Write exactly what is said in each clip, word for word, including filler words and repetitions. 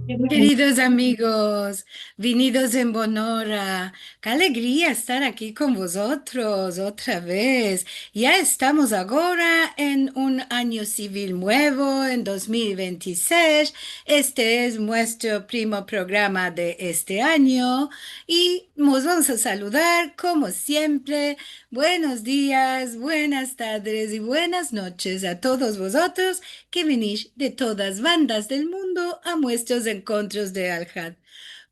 Keridos amigos, vinidos en bon ora. Ke alegria estar aki kon vozotros otra vez. Ya estamos agora en un anyo sivil muevo, en dos mil vente i sesh. Este es muestro primo programa de este anyo i mos vamos a saludar, komo siempre, buenos dias, buenas tardes i buenas noches a todos vozotros ke vinish de todas bandas del mundo a muestros enkontros de Alhad.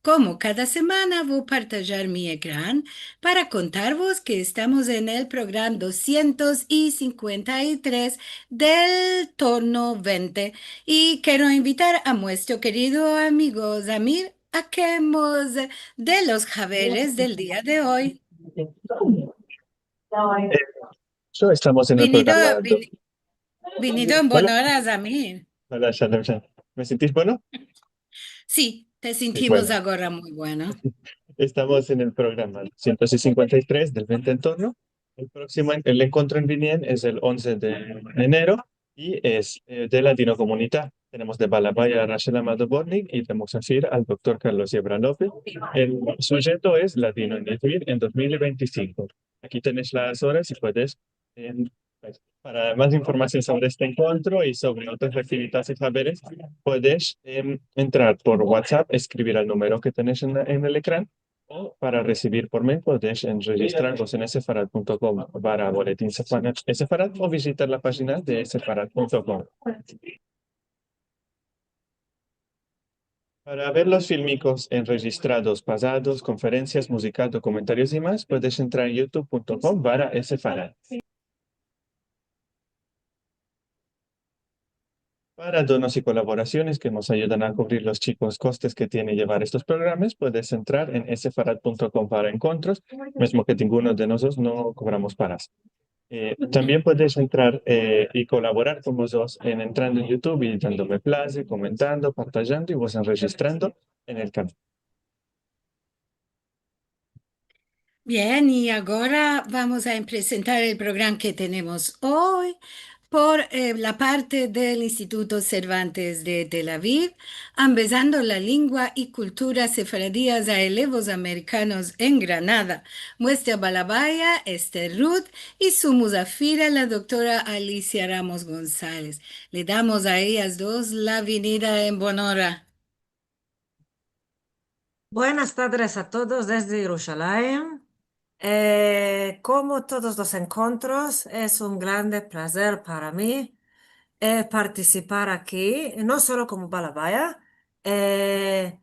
Komo kada semana, vo a partajar mi ekran para kontarvos ke estamos en el programa dosientos i sinkuenta i tres del torno vente. I kero invitar a muestro kerido amigo Zamir a ke mos de los haberes del dia de oy. Eh, so, estamos en el Vinido, programa do- vini-, vinido en bon Hola. Ora, Zamir. Hola, shalom, shalom. Me sintish bueno? Si, te Si, sintimos bueno. Agora muy bueno. Estamos en el programa dosientos i sinkuenta i tres del vente en torno. El proksimo en-, el enkontro en Vinien es el onze de enero i es, eh, de Ladinokomunita. Tenemos de Balabaya a Rachel Amado Bortnick i de Musafir al doktor Carlos Yebra Lopez. El sujeto es Ladino en Izmir en dos mil vente i sinko. Aki tenesh las oras i puedes, em, pues, para mas informasion sovre este enkontro i sovre otras aktividades i haberes, puedes, em, entrar por WhatsApp, eskrivir al numero ke tenesh en, en el ekran, o para resivir por mail, puedes en-, rejistrarvos en sefarad punto com barra boletin sefarad, sefarad o vijitar la pajina de sefarad punto com. Para ver los filmikos enrejistrados, pasados, konferensias, muzika, dokumentarios i mas, puedes entrar en youtube punto com barra sefarad. Para donos i kolaborasiones ke mos ayudan a kuvrir los chikos kostes ke tiene yevar estos programas, puedes entrar en sefarad punto com barra enkontros, mezmo ke ninguno de mozotros no kobramos para esto. Eh, tambien puedes entrar, eh, i kolaborar kon mozotros en entrando en youtube i dandome plaze, komentando, partajando i vos enrejistrando en el kanal. Bien, i agora vamos a presentar el programa ke tenemos oy por, eh, la parte del Instituto Cervantes de Tel Aviv, ambezando la lengua i kultura sefaradias a elevos amerikanos en Granada. Muestra Balabaya, Esther Ruth, i su muzafira, la doktora Alicia Ramos Gonzalez. Le damos a eyas dos la vinida en bon ora. Buenas tardes a todos desde Yerushalayim. Eh, komo todos los enkontros, es un grande plazer para mi, eh, partisipar aki, no solo komo balabaya, eh,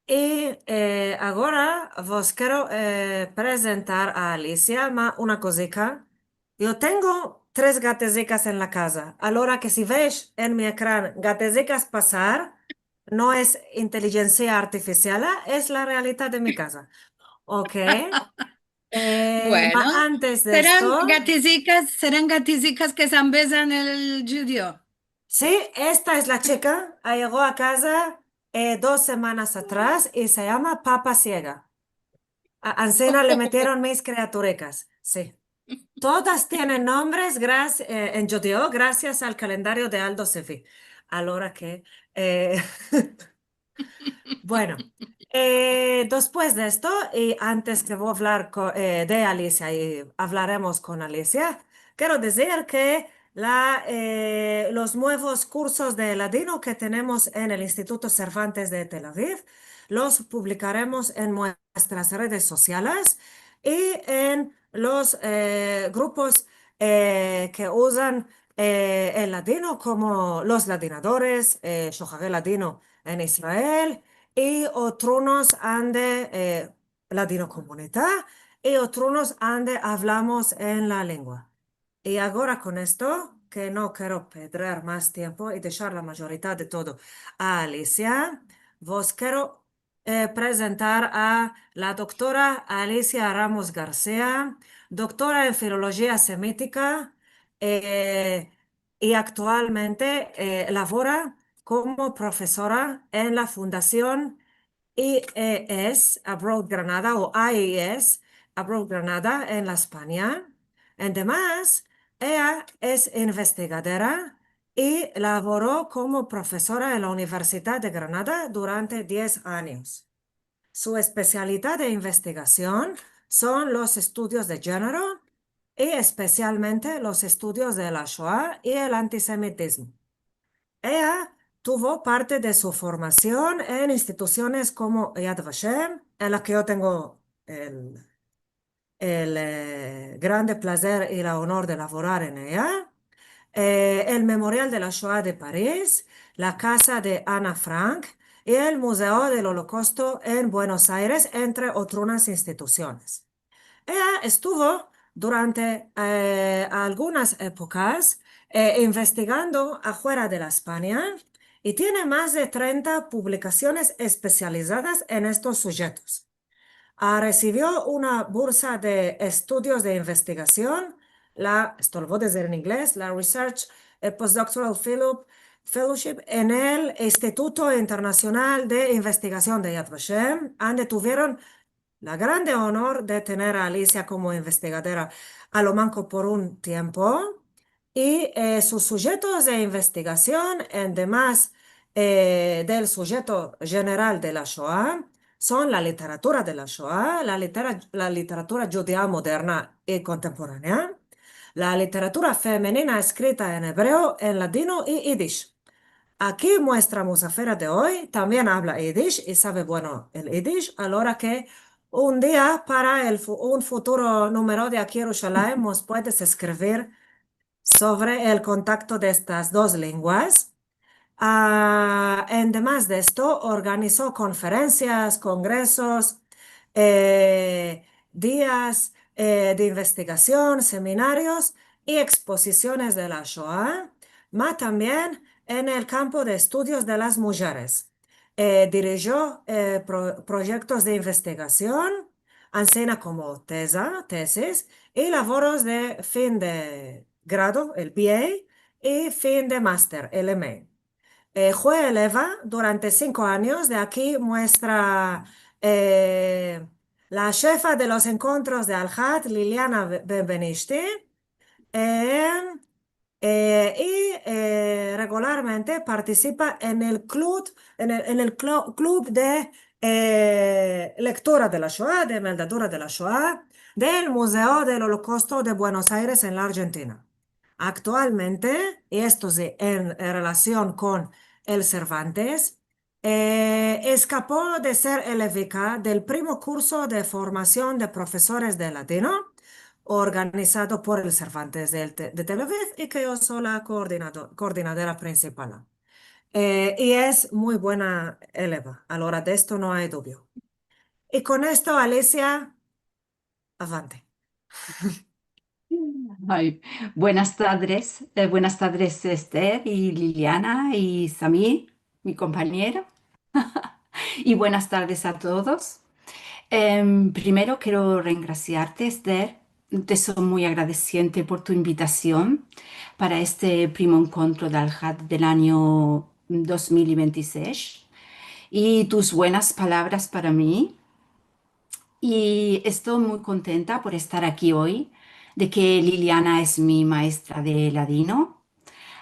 i, eh, agora vos kero, eh, prezentar a Alicia, ma una kozika. Yo tengo tres gatezikas en la kaza. Alora ke si vesh en mi ekran gatezikas pasar, no es intelijensia artifisial, es la realidad de mi kaza. Okey. Eh, ma antes de esto, Bueno, seran gatezikas, seran gatezikas ke se ambezan el djudio. Si, esta es la chika, ayego a kaza, eh, dos semanas atras i se yama Papa Siega. A-, ansina le metieron mis kriaturikas, si. Todas tienen nombres gras-, eh, en djudio grasias al kalendario de Aldo Sevi. Alora ke, eh, bueno, eh, despues de esto, i antes ke vo avlar ko-, eh, de Alicia, i avlaremos kon Alicia, kero dizir ke la, eh, los muevos kursos de ladino ke tenemos en el Instituto Cervantes de Tel Aviv los publikaremos en muestras redes sosiales i en los, eh, grupos, eh, ke uzan, eh, el ladino, komo los ladinadores, eh, Shohavi Ladino en Israel, i otrunos ande, eh, Ladinokomunita, i otrunos ande avlamos en la lengua. I agora kon esto, ke no kero pedrer mas tiempo i deshar la majorita de todo a Alicia, vos kero, eh, prezentar a la doktora Alicia Ramos Garcia, doktora en filolojia semitika, eh, i aktualmente, eh, lavora komo profesora en la Fundasion I E S Abroad Granada o I E S Abroad Granada en la Espanya. Ademas, eya es investigadora i lavoro komo profesora en la Universidad de Granada durante diez anyos. Su espesialidad de investigasion son los estudios de djenero i espesialmente los estudios de la Shoa i el antisemitizmo. Eya tuvo parte de su formasion en institusiones komo Yad Vashem, en la ke yo tengo el, el, eh, grande plazer i la onor de lavorar en eya, eh, el Memorial de la Shoa de Paris, la Kaza de Ana Frank i el Muzeo del Olokausto en Buenos Aires, entre otrunas institusiones. Eya estuvo durante, eh, algunas epokas, eh, investigando afuera de la Espanya i tiene mas de trenta publikasiones espesializadas en estos sujetos. Ah, resivio una bursa de estudios de investigasion, la, esto lo vo a dizir en inglez, la Research, eh, Postdoctoral Fellow-, Fellowship en el Instituto Internasional de Investigasion de Yad Vashem, ande tuvieron la grande onor de tener a Alicia komo investigadora a lo manko por un tiempo. I, eh, sus sujetos de investigasion, en demas, eh, del sujeto djeneral de la Shoa, son la literatura de la Shoa, la litera-, la literatura djudia moderna i kontemporanea, la literatura femenina eskrita en ebreo, en ladino i idish. Aki muestra muzafera de oy tambien avla idish i save bueno el idish, alora ke un dia para el fu-, un futuro numero de Aki Yerushalayim mos puedes eskrivir sovre el kontakto de estas dos lenguas. Ah, en demas de esto, organizo konferensias, kongresos, eh, dias, eh, de investigasion, seminarios i ekspozisiones de la Shoa, ma tambien en el kampo de estudios de las mujeres. Eh, dirijio, eh, pro-, proyektos de investigasion, ansina komo teza, tesis, i lavoros de fin de grado, el B A, i fin de master, el M A. Eh, fue eleva durante sinko anyos, de aki muestra, eh, la shefa de los enkontros de Alhad, Liliana Be-, Benvenishti, eh, eh, i, eh, regularmente partisipa en el klub, en el, en el klo-, klub de, eh, lektura de la Shoa, de meldadura de la Shoa, del Muzeo del Olokausto de Buenos Aires en la Arjentina. Aktualmente, i esto si en, en relasion kon el Cervantes, eh, eskapo de ser elevika del primo kurso de formasion de profesores de ladino, organizado por el Cervantes del Te-, de Tel Aviv, i ke yo so la koordinado-, koordinadora prinsipala. Eh, i es muy buena eleva, alora de esto no ay dubio. I kon esto, Alicia, avante. Ay, buenas tardes, eh, buenas tardes, Esther i Liliana i Sami, mi kompanyero. I buenas tardes a todos. Em, primero kero rengrasiarte, Esther. Te so muy agradesiente por tu invitasion para este primo enkontro de Alhad del anyo dos mil i ventisesh i tus buenas palavras para mi. I esto muy kontenta por estar aki oy, de ke Liliana es mi maestra de ladino.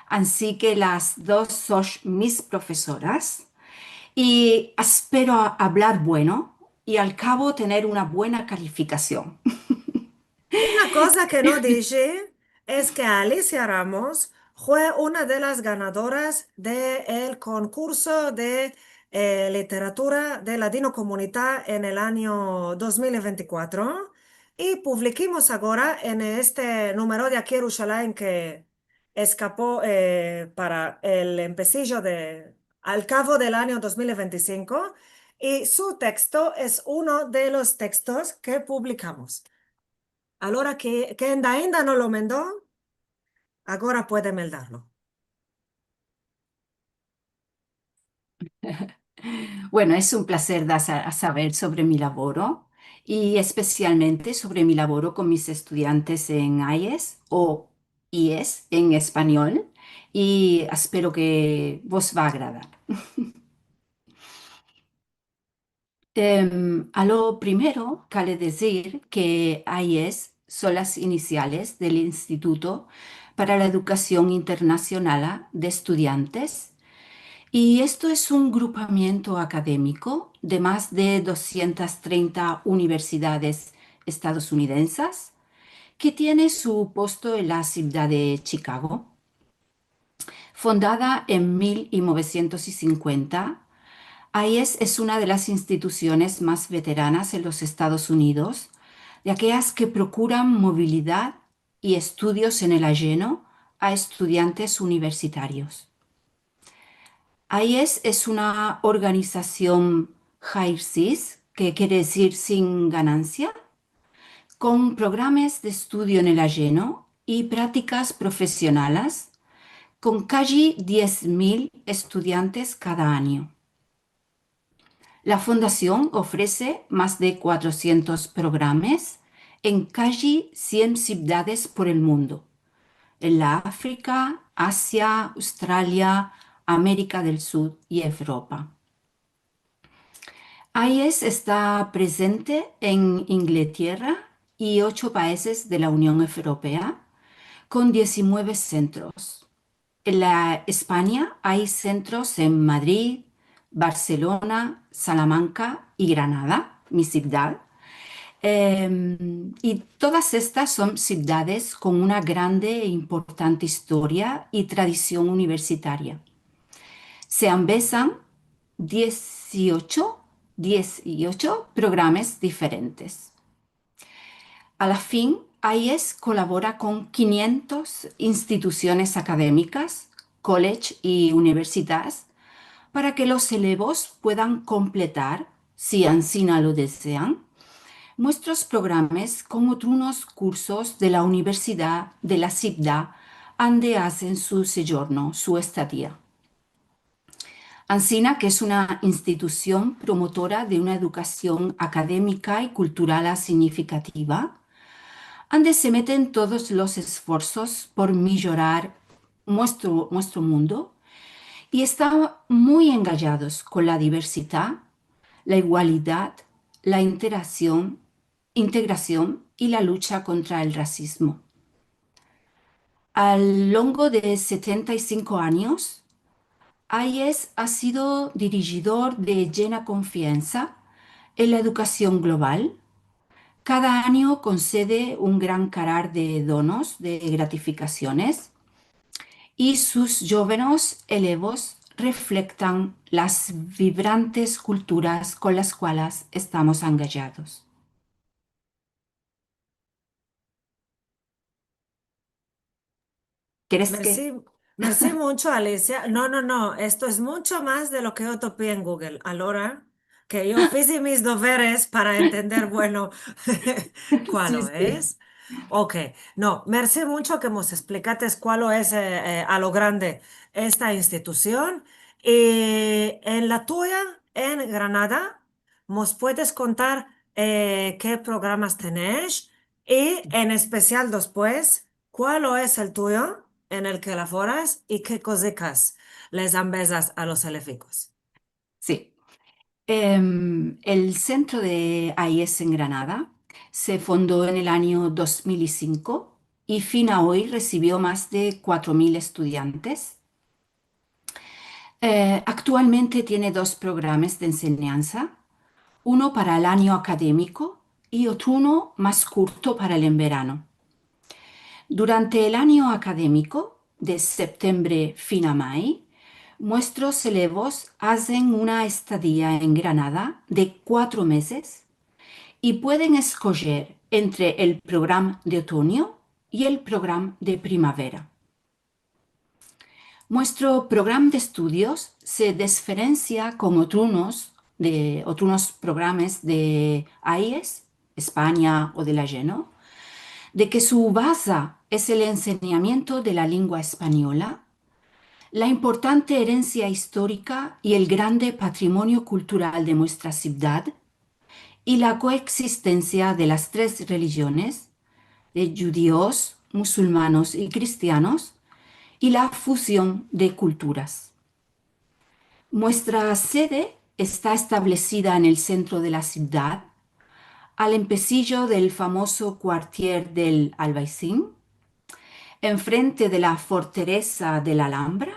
Ansi ke las dos sosh mis profesoras. I espero avlar bueno i al kavo tener una buena kalifikasion. Una koza ke no dishe es ke Alicia Ramos fue una de las ganadoras de el konkurso de, eh, literatura de Ladinokomunita en el anyo dos mil i ventikuatro, i publikimos agora en este numero de Aki Yerushalayim ke eskapo, eh, para el empesijo de, al kavo del anyo dos mil i ventisinko, i su teksto es uno de los tekstos ke publikimos. Alora ke, ke ainda, ainda no lo mendo, agora puede meldarlo. Bueno, es un plazer da sa-, saver sovre mi lavoro i espesialmente sovre mi lavoro kon mis estudiantes en ayes o ies en espanyol, i espero ke vos va a agradar. Em, a lo primero, kale dizir ke ayes son las inisiales del Instituto para la Edukasion Internasionala de Estudiantes, i esto es un grupamiento akademiko de mas de dosientas trenta universidades estadosnidensas ke tiene su posto en la sivdad de Chicago. Fundada en mil novesientos sinkuenta, AIES es una de las institusiones mas veteranas en los Estados Unidos, de akellas ke prokuran movilidad i estudios en el ajeno a estudiantes universitarios. AIES es una organizasion hairsiz, ke kere dizir sin ganansia, kon programas de estudio en el ajeno i pratikas profesionalas, kon kaji diez mil estudiantes kada anyo. La fundasion ofrese mas de kuatrosientos programas en kaji sien sivdades por el mundo, en la Afrika, Asia, Australia, Amerika del Sud i Evropa. AIES esta prezente en Inglatierra i ocho paizes de la Union Evropea, kon dizinueve sentros. En la Espanya ay sentros en Madrid, Barselona, Salamanka i Granada, mi sivdad. Em, i todas estas son sivdades kon una grande e importante istoria i tradision universitaria. Se ambezan dieziocho, dieziocho programas diferentes. A la fin, AIES kolabora kon kinientos institusiones akademikas, college i universidades, para ke los elevos puedan kompletar, si ansina lo dezean, muestros programas kon otrunos kursos de la universidad de la sivdad ande azen su sojorno, su estadia. Ansina ke es una institusion promotora de una edukasion akademika i kulturala signifikativa, ande se meten todos los esforsos por mijorar muestro, muestro mundo, i esta muy engajados kon la diversidad, la igualidad, la interaksion, integrasion i la lucha kontra el rasizmo. A lo longo de setenta i sinko anyos, AIES a sido dirijidor de yena konfiansa en la edukasion global. Kada anyo konsede un gran karar de donos, de gratifikasiones, i sus jovenos elevos reflektan las vibrantes kulturas kon las kualas estamos angajados. Keres ke... Mersi, mersi muncho, Alicia. No, no, no, esto es muncho mas de lo ke yo topi en Google. Alora, ke yo fizi mis deveres para entender, bueno, kualo es. Okey. No, mersi muncho ke mos esplikates kualo es, eh, eh, a lo grande esta institusion. I en la tuya, en Granada, mos puedes kontar, eh, ke programas tenesh i, en espesial, despues, kualo es el tuyo en el ke laboras i ke kozikas les ambezas a los elevikos? Si. Em, el sentro de AIES en Granada se fundó en el año dos mil i sinko i fin a oy resivio mas de kuatro mil estudiantes. Eh, aktualmente tiene dos programas de ensenyansa, uno para el anyo akademiko i otruno mas kurto para el enverano. Durante el anyo akademiko, de septembre fin a may, muestros elevos azen una estadia en Granada de kuatro mezes i pueden eskojer entre el program de otonyo i el program de primavera. Muestro program de estudios se diferensia kon otrunos de, otrunos programas de AIES, Espanya o del ajeno, de ke su baza es el ensenyamiento de la lengua espanyola, la importante erensia istorika i el grande patrimonio kultural de muestra sivdad, i la koeksistensia de las tres relijiones, de djudios, musulmanos i kristianos, i la fuzion de kulturas. Muestra sede esta establesida en el sentro de la sivdad, al empesijo del famoso kuartier del Albaicin, enfrente de la forteresa de la Alhambra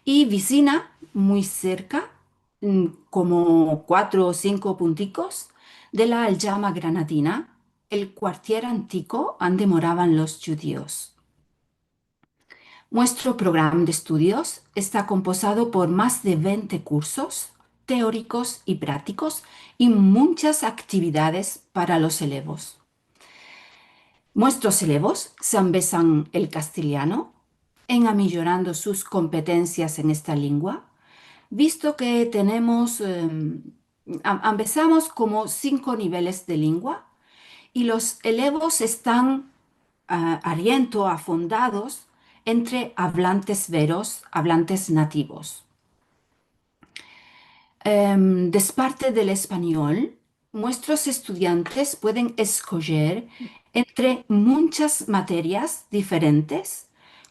i vizina, muy serka, mm, komo kuatro o sinko puntikos, de la Aljama Granadina, el kuartier antiko ande moravan los djudios. Muestro programa de estudios esta komposado por mas de vente kursos teorikos i pratikos i munchas aktividades para los elevos. Muestros elevos se ambesan el kastiliano en amijorando sus kompetensias en esta lingua, visto ke tenemos, em, am-, ambesamos komo sinko niveles de lingua i los elevos estan, a, ariento, afondados entre avlantes veros, avlantes nativos. Em, desparte del espanyol, muestros estudiantes pueden eskojer entre munchas materias diferentes,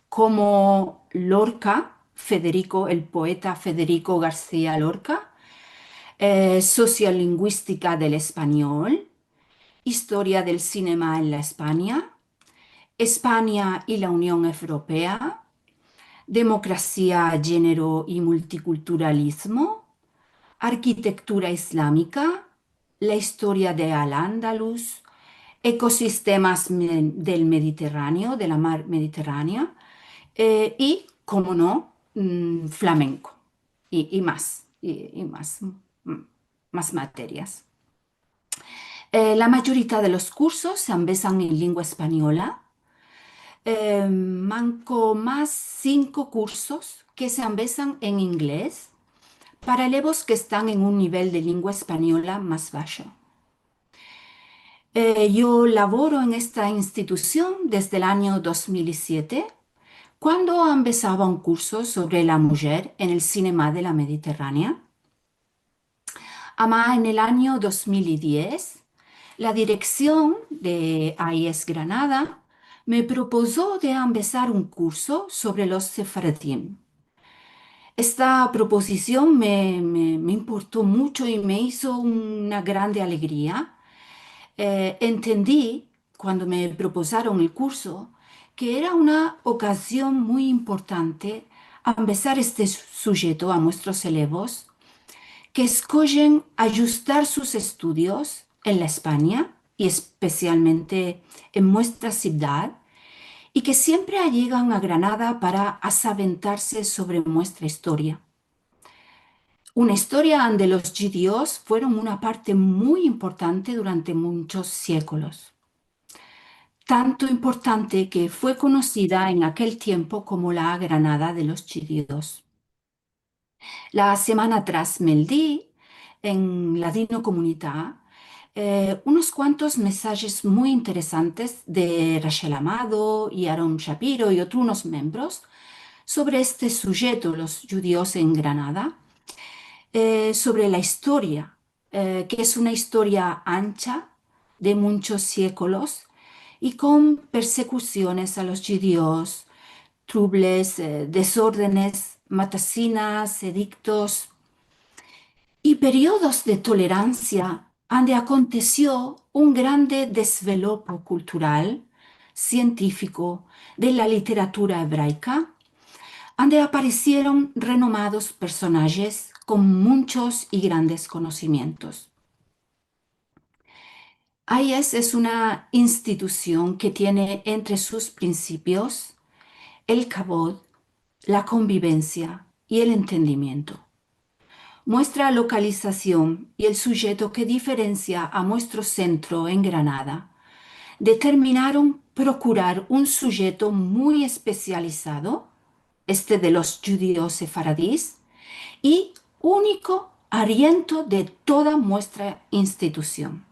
komo Lorca, Federico, el poeta Federico García Lorca, eh, sociolingüistika del espanyol, istoria del sinema en la Espanya, Espanya i la Union Evropea, demokrasia, djenero i multikulturalizmo, arkitektura islamika, la istoria de Al-Andalus, ekosistemas me-, del Mediterraneo, de la mar Mediterranea, eh, i, komo no, mm, flamenko, i, i mas, i, i mas, mm, mas materias. Eh, la majorita de los kursos se ambesan en lingua espanyola. Eh, manko mas sinko kursos ke se ambesan en inglez para elevos ke estan en un nivel de lingua espanyola mas basho. Eh, yo lavoro en esta institusion desde el anyo dos mil i siete, kuando ambesava un kurso sovre la mujer en el sinema de la Mediterranea. Ama en el anyo dos mil i diez, la direksion de AIES Granada me propozo de ambesar un kurso sovre los sefaradim. Esta propozision me, me, me importo muncho i me izo una grande alegria. Eh, entendi kuando me propozaron el kurso, ke era una okazion muy importante ambesar este su-, sujeto a muestros elevos ke eskojen ajustar sus estudios en la Espanya, i espesialmente en muestra sivdad, i ke siempre ayegan a Granada para asaventarse sovre muestra istoria. Una istoria ande los djudios fueron una parte muy importante durante munchos siekolos. Tanto importante ke fue konosida en akel tiempo komo la Granada de los djudios. La semana atras meldi, en Ladinokomunita, eh, unos kuantos mesajes muy interesantes de Rachel Amado i Aaron Shapiro i otrunos membros sovre este sujeto, los djudios en Granada, eh, sovre la istoria, eh, ke es una istoria ancha de munchos siekolos i kon persekusiones a los djudios, trubles, eh, dezordenes, matasinas, ediktos i periodos de toleransia ande akontesio un grande desvelopo kultural, sientifiko, de la literatura ebraika, ande aparesieron renomados personajes kon munchos i grandes konosimientos. AIES es una institusion ke tiene entre sus prinsipios el kavod, la konvivensia i el entendimiento. Muestra lokalizasion i el sujeto ke diferensia a muestro sentro en Granada, determinaron prokurar un sujeto muy espesializado, este de los djudios sefaradis, i uniko ariento de toda muestra institusion.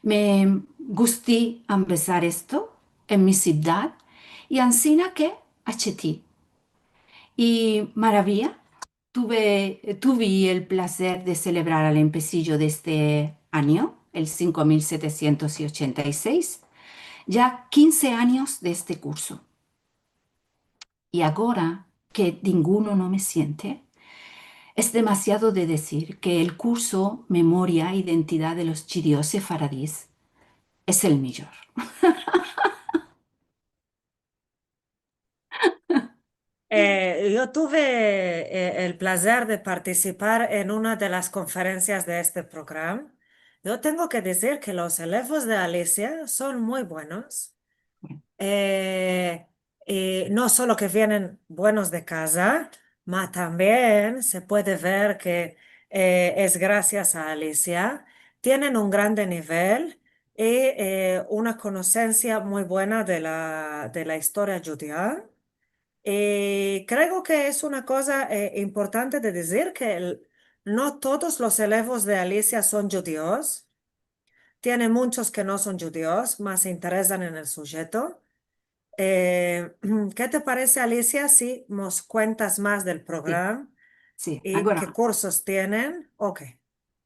Me gusti ambezar esto en mi sivdad, i ansina ke acheti. I maraviya, tuve, tuvi el plazer de selebrar al empesijo de este anyo, el sinko mil setesientos i ochenta i seis, ya kinze anyos de este kurso. I agora ke dinguno no me siente, es demasiado de dizir ke el kurso Memoria e Identidad de los Djudios Sefaradis es el mijor. Yo tuve, eh, el plazer de partisipar en una de las konferensias de este programa. Yo tengo ke dizir ke los elevos de Alicia son muy buenos. Eh, i no solo ke vienen buenos de kaza, ma tambien se puede ver ke, eh, es grasias a Alicia. Tienen un grande nivel i, eh, una konosensia muy buena de la, de la istoria djudia. I kreo ke es una koza, eh, importante de dizir ke el, no todos los elevos de Alicia son djudios. Tiene munchos ke no son djudios, ma se interesan en el sujeto. Eh, ke te parese, Alicia, si mos kuentas mas del programa i ke kursos tienen? Si, agora. Ok.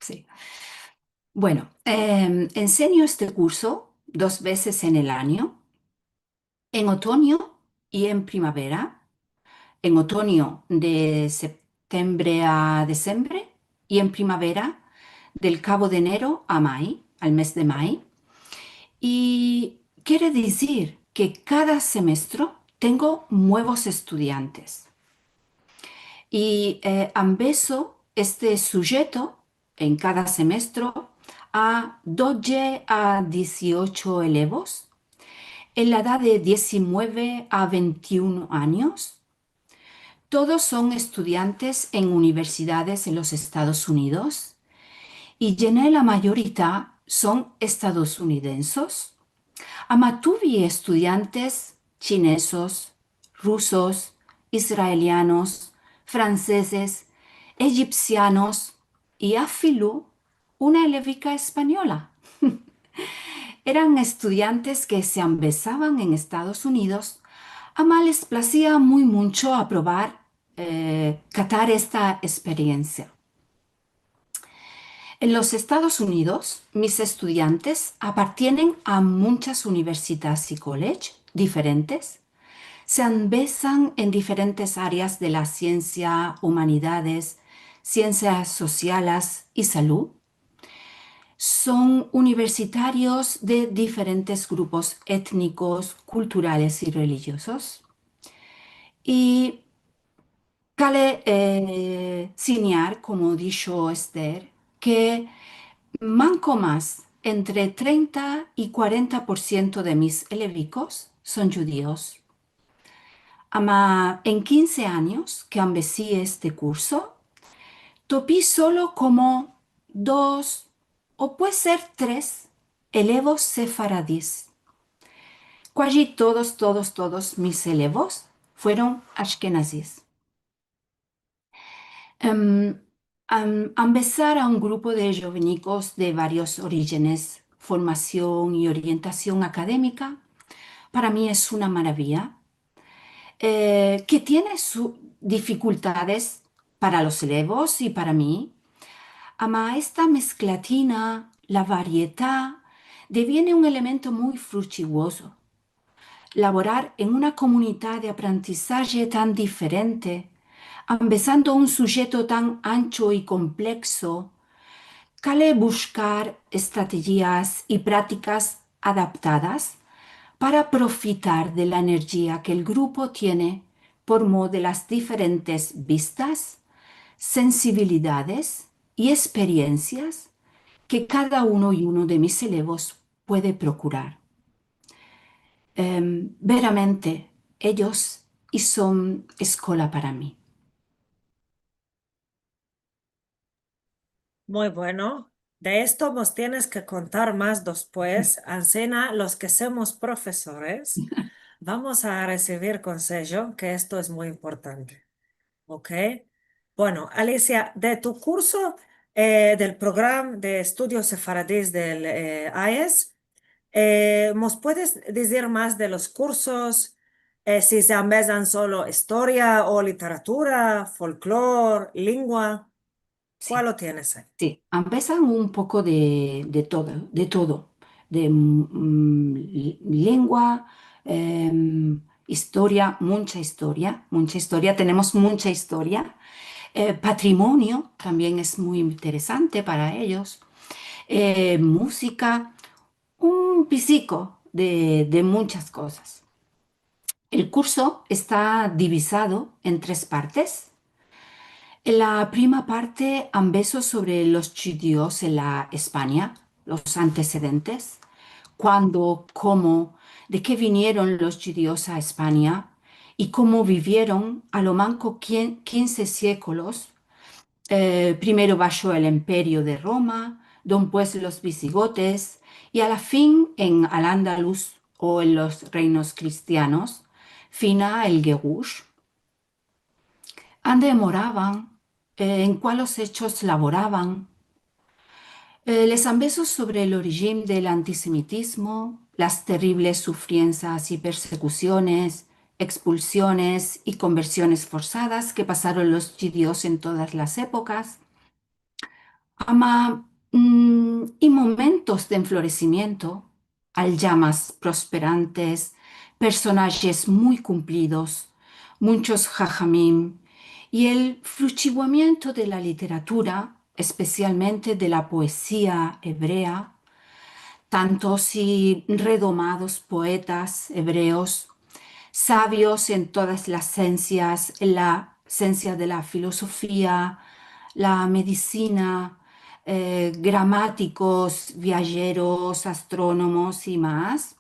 Si. Bueno, em, ensenyo este kurso dos vezes en el anyo, en otonyo i en primavera, en otonyo de septembre a dizembre i en primavera del kavo de enero a may, al mes de may. I kere dizir ke kada semestro tengo muevos estudiantes. I, eh, ambeso este sujeto en kada semestro a dodje a diziocho elevos, en la edad de dizimueve a ventiuno anyos. Todos son estudiantes en universidades en los Estados Unidos, i gene la mayorita son estadosunidensos. Ama tuvi estudiantes chinesos, rusos, israelianos, fransezes, ejipsianos i afilu una elevika espanyola. Eran estudiantes ke se ambesavan en Estados Unidos, ama les plazia muy muncho aprovar, eh, katar esta eksperiensia. En los Estados Unidos, mis estudiantes apartienen a munchas universidades i college diferentes. Se ambesan en diferentes areas de la siensia, umanidades, siensias sosiales i salud. Son universitarios de diferentes grupos etnikos, kulturales i relijiozos. I kale, eh, sinyar, komo disho Esther, ke manko mas entre trenta i kuarenta por siento de mis elevikos son djudios. Ama en kinze anyos ke ambesi este kurso, topi solo komo dos o puede ser tres elevos sefaradis. Kuaji todos, todos, todos mis elevos fueron ashkenazis. Em, am-, ambesar a un grupo de djovenikos de varios orijines, formasion i orientasion akademika, para mi es una maraviya, eh, ke tiene sus difikultades para los elevos i para mi. Ama esta mesklatina, la variedad, deviene un elemento muy frutituozo. Lavorar en una komunidad de aprandizaje tan diferente, ambesando un sujeto tan ancho i komplekso, kale bushkar estratejias i pratikas adaptadas para profitar de la enerjia ke el grupo tiene por mo de las diferentes vistas, sensibilidades i eksperiensias ke kada uno i uno de mis elevos puede prokurar. Em, veramente, eyos i son eskola para mi. Muy bueno. De esto mos tienes ke kontar mas despues. Ansina, los ke somos profesores, vamos a resivir konsejo, ke esto es muy importante. Ok. Bueno, Alicia, de tu kurso, eh, del programa de estudios sefaradis del, eh, ayes, eh, mos puedes dizir mas de los kursos, eh, si se ambesan solo istoria o literatura, folklor, lingua? Si. Kualo tienes ayi? Si, ambesan un poko de, de todo, de todo, de, mm, li-, lingua, em, istoria, muncha istoria, muncha istoria, tenemos muncha istoria. Eh, patrimonio tambien es muy interesante para eyos. Eh, musika, un pisiko de, de munchas kozas. El kurso esta divizado en tres partes. En la prima parte ambeso sovre los djudios en la Espanya, los antesedentes, kuando, komo, de ke vinieron los djudios a Espanya i komo bivieron a lo manko kien-, kinze siekolos, eh, primero basho el Imperio de Roma, dempues los visigotes i a la fin en Al-Andalus o en los reinos kristianos, fina el Gegush. Ande moravan, eh, en kualos echos lavoravan. Eh, les ambeso sovre el orijin del antisemitizmo, las terribles sufriensas i persekusiones, ekspulsiones i konversiones forsadas ke pasaron los djudios en todas las epokas. Ama, mm, i momentos de enfloresimiento, alyamas prosperantes, personajes muy kumplidos, munchos hachamim, i el fruchiguamiento de la literatura, espesialmente de la poezia evrea, tantos i redomados poetas evreos, savios en todas las siensias, la siensia de la filozofia, la medisina, eh, gramatikos, viajeros, astronomos i mas.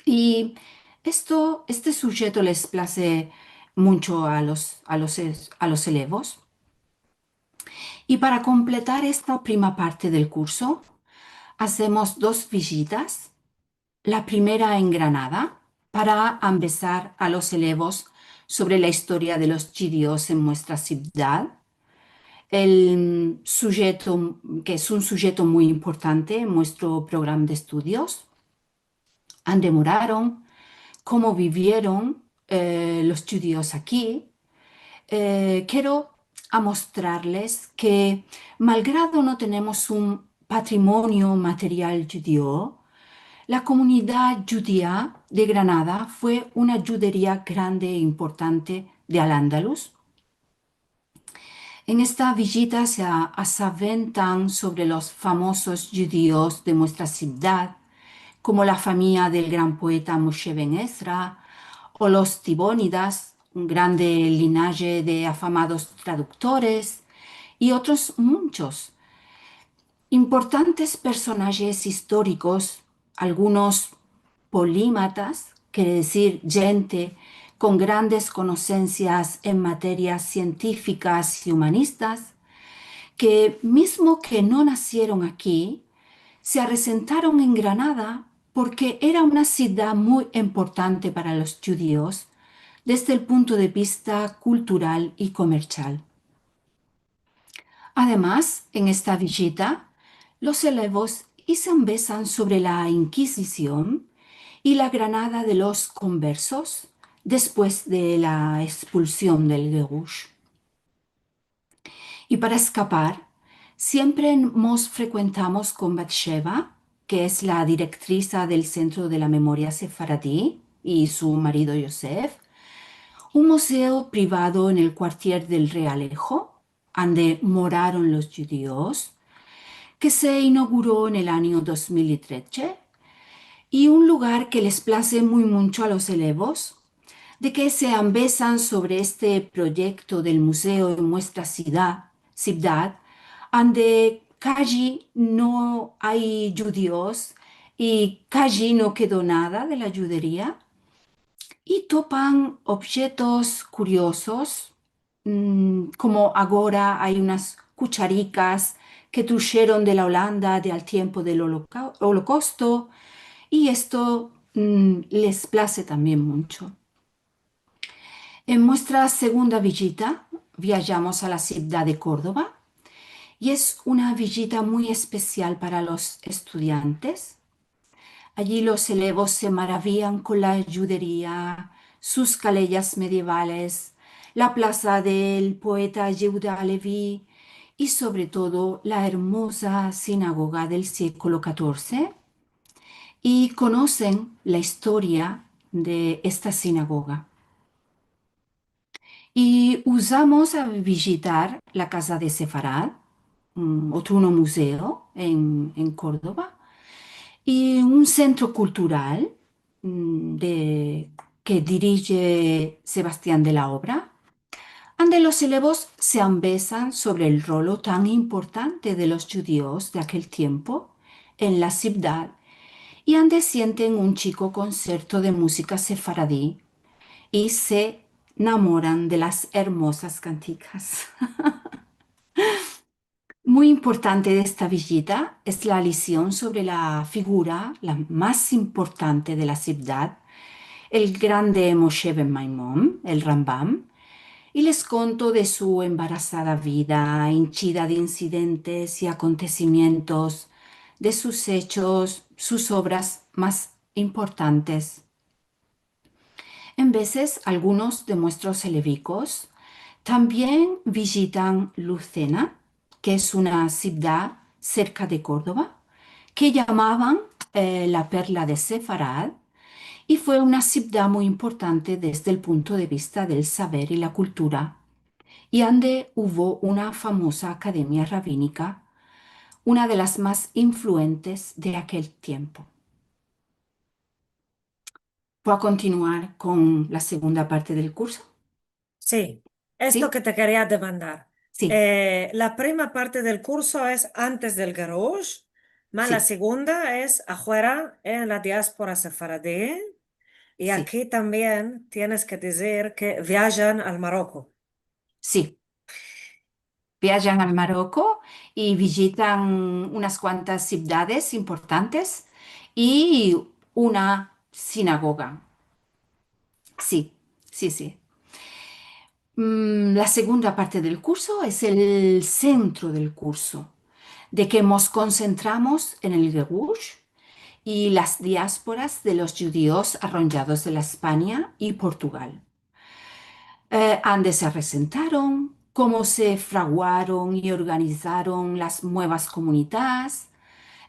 I esto, este sujeto les plaze muncho a los, a los es-, a los elevos. I para kompletar esta prima parte del kurso, azemos dos vijitas. La primera en Granada, para ambezar a los elevos sovre la istoria de los djudios en muestra sivdad, el sujeto, ke es un sujeto muy importante en muestro programa de estudios, ande moraron, komo bivieron, eh, los djudios aki, eh, kero amostrarles ke, malgrado no tenemos un patrimonio material djudio, la komunidad djudia de Granada fue una djuderia grande e importante de Al-Andalus. En esta vijita se a-, asaventan sovre los famosos djudios de muestra sivdad, komo la famiya del gran poeta Moshe ben Ezra, o los Tibonidas, un grande linaje de afamados traduktores, i otros munchos. Importantes personajes istorikos, algunos polimatas, kere dizir djente kon grandes konosensias en materias sientifikas i umanistas, ke mizmo ke no nasieron aki, se aresentaron en Granada porke era una sivdad muy importante para los djudios desde el punto de vista kultural i komersial. Ademas, en esta vijita, los elevos i se ambesan sovre la Inkizision i la Granada de los konversos despues de la ekspulsion del Gegush. I para eskapar, siempre mos frekuentamos kon Batsheva, ke es la direktrisa del Sentro de la Memoria Sefaradi, i su marido Yosef, un muzeo privado en el kuartier del Realejo, ande moraron los djudios, ke se inauguro en el anyo dos mil i treze, i un lugar ke les plaze muy muncho a los elevos, de ke se ambesan sovre este proyekto del muzeo en muestra sivdad, sivdad, ande kaji no ay djudios i kaji no kedo nada de la djuderia, i topan objetos kuriosos, mm, komo agora ay unas kucharikas ke trusheron de la Olanda de al tiempo del Holoca-, Holokausto, i esto, mm, les plaze tambien muncho. En muestra segunda vijita, viajamos a la sivdad de Kordova, i es una vijita muy espesial para los estudiantes. Ayi los elevos se maraviyan kon la djuderia, sus kaleyas medievales, la plaza del poeta Yehuda Halevi i, sovre todo, la ermoza sinagoga del siekolo katorze, i konosen la istoria de esta sinagoga. I uzamos a vijitar la Kaza de Sefarad, mm, otro muzeo en, en Kordova, i un sentro kultural, mm, de ke dirije Sebastian de la Obra, ande los elevos se ambesan sovre el rolo tan importante de los djudios de akel tiempo en la sivdad, i ande sienten un chiko konserto de muzika sefaradi i se namoran de las ermozas kantikas. Muy importante de esta vijita es la lision sovre la figura, la mas importante de la sivdad, el grande Moshe ben Maimon, el Rambam, i les konto de su embarasada vida, inchida de insidentes i akontesimientos, de sus echos, sus ovras mas importantes. En vezes, algunos de muestros elevikos tambien vijitan Lucena, ke es una sivdad serka de Kordova, ke yamavan, eh, la perla de Sefarad, i fue una sivdad muy importante desde el punto de vista del saver i la kultura, i ande uvo una famoza akademia rabinika, una de las mas influentes de akel tiempo. Puedo kontinuar kon la segunda parte del kurso? Si, esto ke te keria demandar. Si. Eh, la prima parte del kurso es antes del gerush, ma la segunda es afuera en la diaspora sefaradi, i aki tambien tienes ke dizir ke viajan al Maroko. Si. Viajan al Maroko i vijitan unas kuantas sivdades importantes i una sinagoga. Si, si, si. Mm, la segunda parte del kurso es el sentro del kurso, de ke mos konsentramos en el gerush i las diasporas de los djudios arronjados de la Espanya i Portugal. Eh, ande se resentaron, komo se fraguaron i organizaron las muevas komunitads,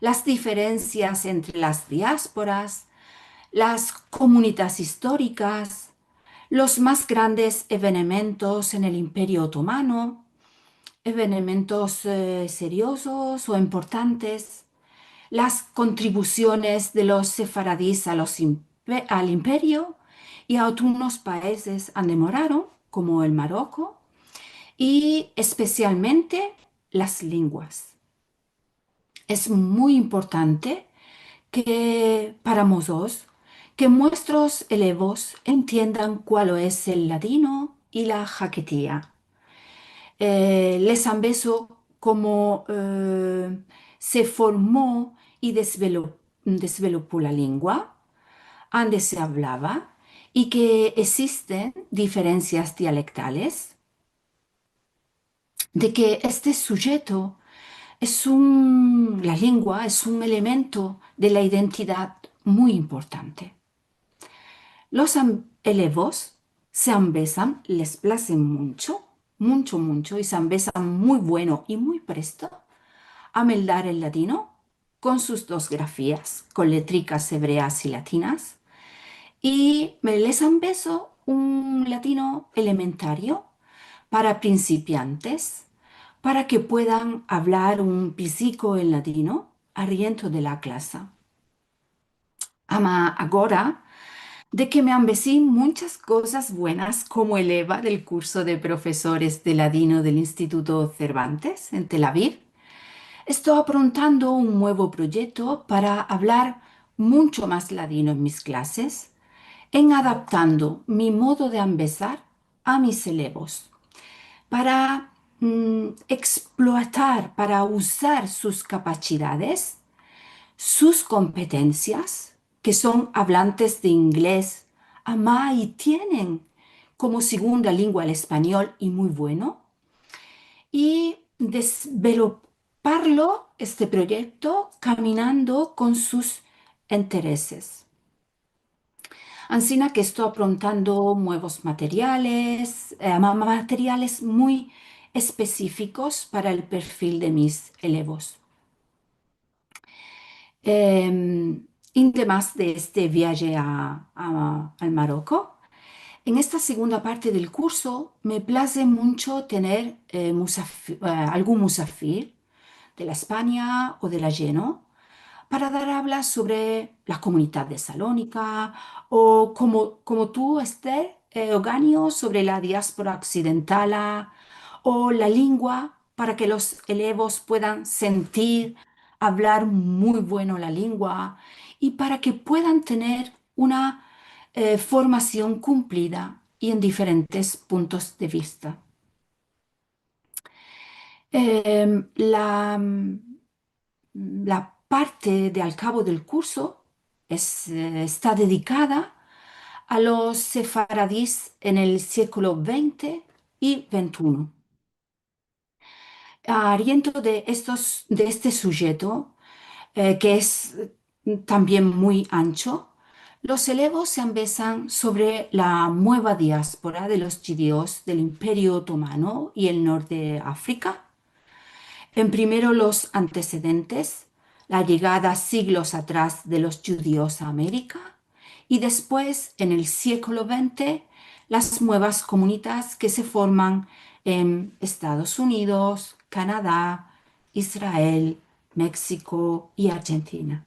las diferensias entre las diasporas, las komunitads istorikas, los mas grandes evenementos en el Imperio Otomano, evenementos, eh, seriozos o importantes, las kontribusiones de los sefaradis a los impe-, al imperio i a otros paizes ande moraron, komo el Maroko, i espesialmente las lenguas. Es muy importante ke para mozotros, ke muestros elevos entiendan kual es el ladino i la haketia. Eh, les ambeso komo, eh, se formo i desvelo-, desvelopo la lengua, ande se avlava, i ke existen diferensias dialektales, de ke este sujeto es un, la lengua es un elemento de la identidad muy importante. Los am-, elevos se ambesan, les plaze muncho, muncho, muncho, i se ambesan muy bueno i muy presto a meldar el ladino kon sus dos grafias, kon letrikas evreas i latinas, i me les ambeso un ladino elementario para prinsipiantes, para ke puedan avlar un piziko en ladino ariento de la klasa. Ama agora de ke me ambesi munchas kozas buenas komo eleva del kurso de profesores de ladino del Instituto Cervantes en Tel Aviv, esto aprontando un muevo proyekto para avlar muncho mas ladino en mis klases, en adaptando mi modo de ambesar a mis elevos, para, mm, eksplotar, para uzar sus kapasidades, sus kompetensias, ke son avlantes de inglez, ama i tienen komo segunda lengua el espanyol i muy bueno, i desveloparlo, este proyekto, kaminando kon sus intereses. Ansina ke esto aprontando muevos materiales, eh, ma-, materiales muy espesifikos para el perfil de mis elevos. Em, i demas de este viaje a, a, al Maroko, en esta segunda parte del kurso me plaze muncho tener, eh, musafi-, eh, algun musafir de la Espanya o del ajeno, para dar avlas sovre la komunidad de Salonika, o komo, komo tu, Ester, eh, Eugenio, sovre la diaspora oksidentala, o la lengua, para ke los elevos puedan sentir, avlar muy bueno la lengua, i para ke puedan tener una, eh, formasion kumplida i en diferentes puntos de vista. Em, la, la parte de al kavo del kurso es, eh, esta dedikada a los sefaradis en el sieklo vente i ventuno. Ariento de estos, de este sujeto, eh, ke es tambien muy ancho, los elevos se ambesan sovre la mueva diaspora de los djudios del Imperio Otomano i el norte de Afrika. En primero, los antesedentes, la yegada siglos atras de los djudios a Amerika, i despues, en el sieklo vente, las muevas komunidades ke se forman en Estados Unidos, Kanada, Israel, Meksiko i Arjentina.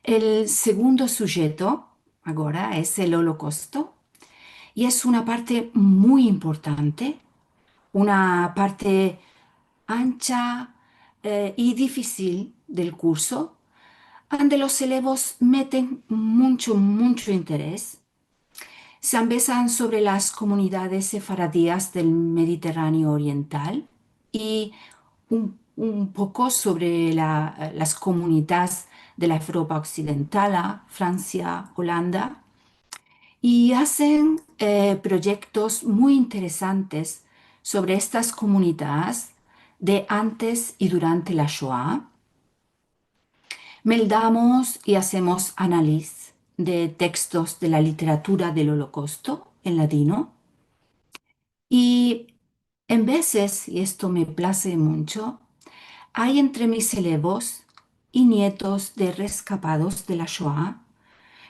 El segundo sujeto agora es el Olokosto, i es una parte muy importante, una parte ancha, eh, i difisil del kurso, ande los elevos meten muncho, muncho interes. Se ambesan sovre las komunidades sefaradias del Mediterraneo oriental i un, un poko sovre la, las komunidades de la Evropa oksidentala, Fransia, Olanda, i azen, eh, proyektos muy interesantes sovre estas komunidades de antes i durante la Shoa. Meldamos i azemos analiz de tekstos de la literatura del Olokosto en ladino. I en vezes, i esto me plaze muncho, ay entre mis elevos i nietos de reskapados de la Shoa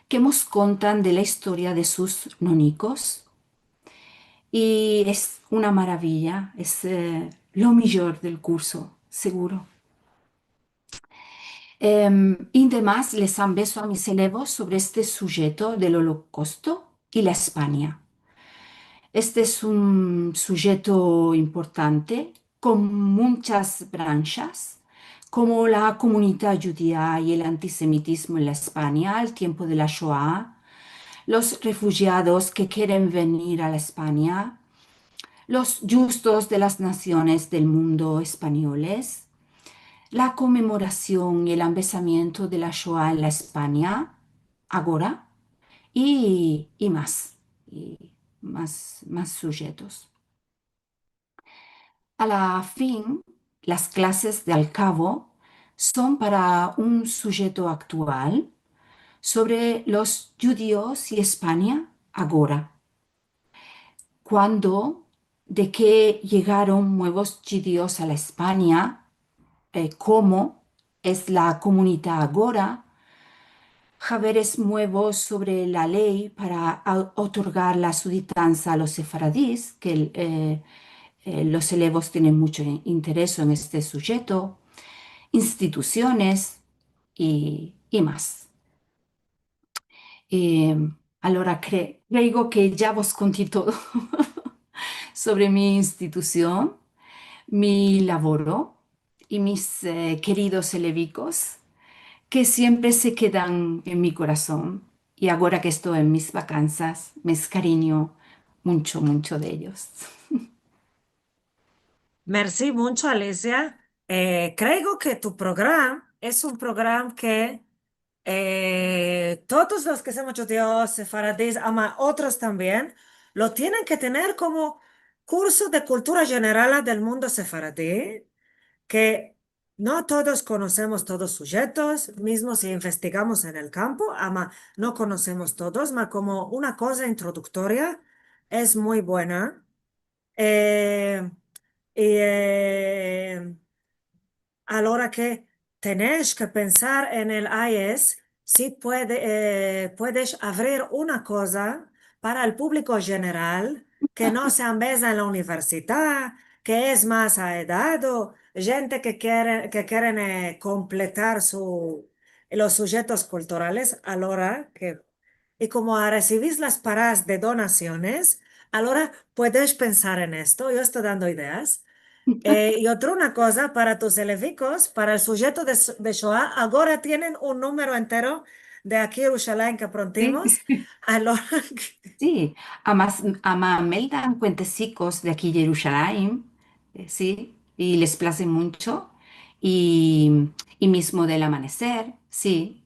ke mos kontan de la istoria de sus nonikos. I es una maraviya, es, eh, lo mijor del kurso, seguro. Em, i demas les ambeso a mis elevos sovre este sujeto del Olokosto i la Espanya. Este es un sujeto importante, kon munchas branshas, komo la komunidad djudia i el antisemitizmo en la Espanya al tiempo de la Shoa, los refujiados ke keren venir a la Espanya, los djustos de las nasiones del mundo espanyoles, la konmemorasion i el ambesamiento de la Shoa en la Espanya agora, i, i mas, i mas, mas sujetos. A la fin, las klases de al kavo son para un sujeto aktual sovre los djudios i Espanya agora. Kuando, de ke yegaron muevos djudios a la Espanya, eh, komo es la komunidad agora, haberes muevos sovre la ley para a-, otorgar la sudetansa a los sefaradis, ke el, eh, eh, los elevos tienen muncho in-, interes en este sujeto, institusiones i, i mas. Eh, alora, kre-, kreigo ke ya vos konti todo sovre mi institusion, mi lavoro i mis, eh, keridos elevikos, ke siempre se kedan en mi korason, i agora ke esto en mis vakansas, me eskarinyo muncho, muncho de eyos. Mersi muncho, Alicia. Eh, kreigo ke tu program es un program ke eh, todos los ke somos djudios, sefaradis, ama otros tambien, lo tienen ke tener komo kurso de kultura jenerala del mundo sefaradi, ke no todos konosemos todos sujetos, mizmo si investigamos en el kampo, ama no konosemos todos, ma komo una koza introduktoria es muy buena. Eh, i, eh, alora ke tenesh ke pensar en el ayes, si puede, eh, puedesh avrir una koza para el publiko jeneral ke no se ambeza en la universidad, ke es mas aedado, djente ke kere, ke keren, e, kompletar su, los sujetos kulturales, alora ke, i komo a resivi las paras de donasiones, alora puedes pensar en esto, yo esto dando ideas. E, i otra una koza, para tus elevikos, para el sujeto de, de Shoa, agora tienen un numero entero de Aki Yerushalayim ke aprontimos. Si. Alora ke Si, ama, ama meldan kuentesikos de aki Yerushalayim, e, si, i les plaze muncho, i, i mizmo del Amaneser, si,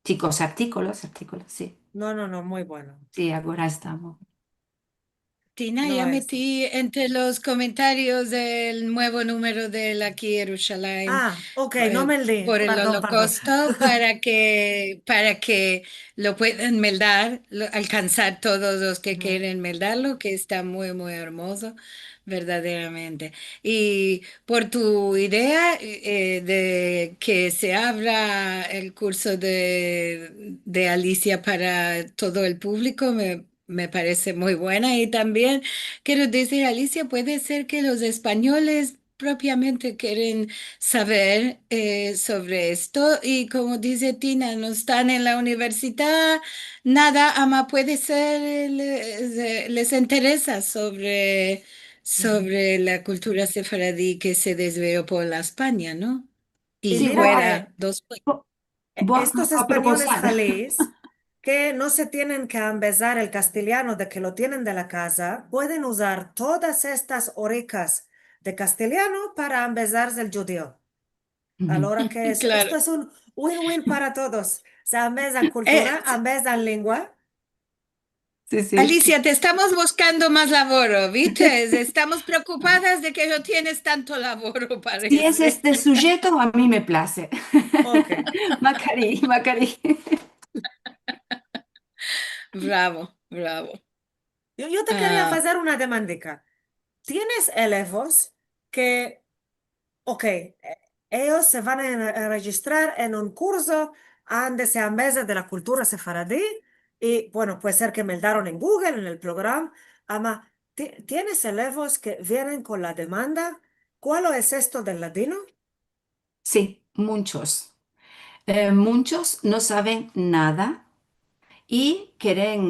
chikos, artikolos, artikolos, si. No, no, no, muy bueno. Si, agora estamos. Tina, ya meti entre los komentarios el muevo numero del Aki Yerushalayim, a, okey, no meldi, pardon, pardon. Por el olokausto, para ke, para ke lo puedan meldar, lo, alkansar todos los ke keren meldarlo, ke esta muy, muy ermozo, verdaderamente. I por tu idea, e, de ke se avra el kurso de, de Alicia para todo el puvliko, me, me parese muy buena. I tambien kero dizir, Alicia, puede ser ke los espanyoles propiamente keren saver, e, sovre esto, i komo dize Tina, no estan en la universidad, nada, ama puede ser, le-, le-, les interesa sovre, sovre la kultura sefaradi ke se desvio por la Espanya, no? I fuera, dos, estos espanyoles halis ke no se tienen ke ambezar el kastelyano de ke lo tienen de la kaza, pueden uzar todas estas orikas de kastelyano para ambezarse el djudio. Alora ke es, esto es un win-win para todos. Se ambezan kultura, ambezan lengua. Si, si. Alicia, te estamos buskando mas lavoro, vites? Estamos preokupadas de ke no tienes tanto lavoro, parese. Si es este sujeto, a mi me plaze. Okey. Makari, makari. Bravo, bravo. Yo, yo te keria fazer una demandika. Tienes elevos ke Okey, e-, eyos se van a en-, enrejistrar en un kurso ande se ambeza de la kultura sefaradi, i, bueno, puede ser ke meldaron en Google, en el programa, ama, ti-, tienes elevos ke vienen kon la demanda, kualo es esto del ladino? Si, munchos. E, munchos no saven nada i keren,